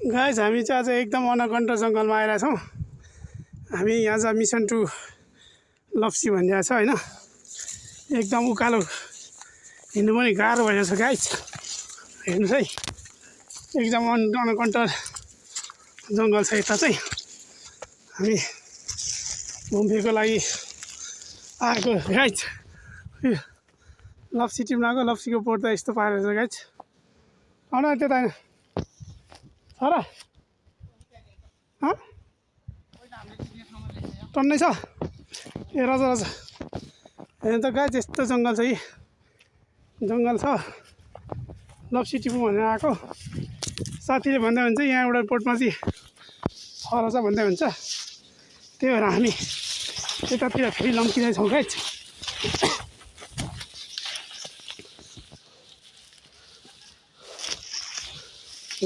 Guys हामी चाहिँ आज एकदम अनकन्ट जङ्गलमा आइरहेको छौँ। हामी आज मिसन टु लप्सी भनिरहेको छ होइन। एकदम उकालो हिँड्नु पनि गाह्रो भइरहेको छ गाइज। हेर्नुहोस् है, एकदम अनकन्ट जङ्गल छ यता चाहिँ। हामी घुमफिरको लागि आएको गाइज। लप्सी टिप्न आएको, लप्सीको बोट त यस्तो पारेको छ गाइज। आउन त्यता र टन्नै छ ए रजा रजा। हेर्नु त गाइज, यस्तो जङ्गल छ यी जङ्गल छ। लप्सी टिप्नु भनेर आएको साथीले भन्दै हुन्छ यहाँ एउटा बोटमा चाहिँ छ रहेछ भन्दै हुन्छ। त्यही भएर हामी यतातिर फेरि लम्किँदैछौँ गाइज।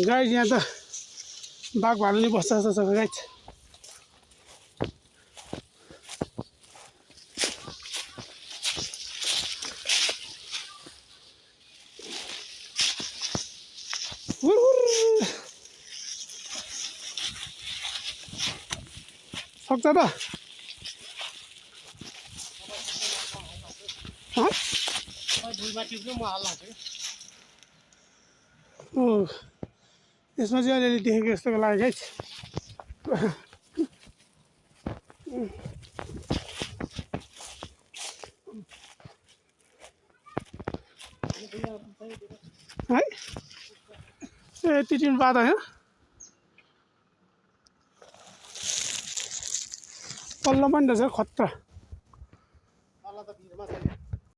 गाइज यहाँ त बाघ भालु नि बस्छ जस्तो छ गाइज। सक्छ त यसमा चाहिँ अलिअलि देखेको जस्तो लाग्यो गाइज। है ए यति टिप्नु पाएको होइन। पल्लो पनि रहेछ खतरा।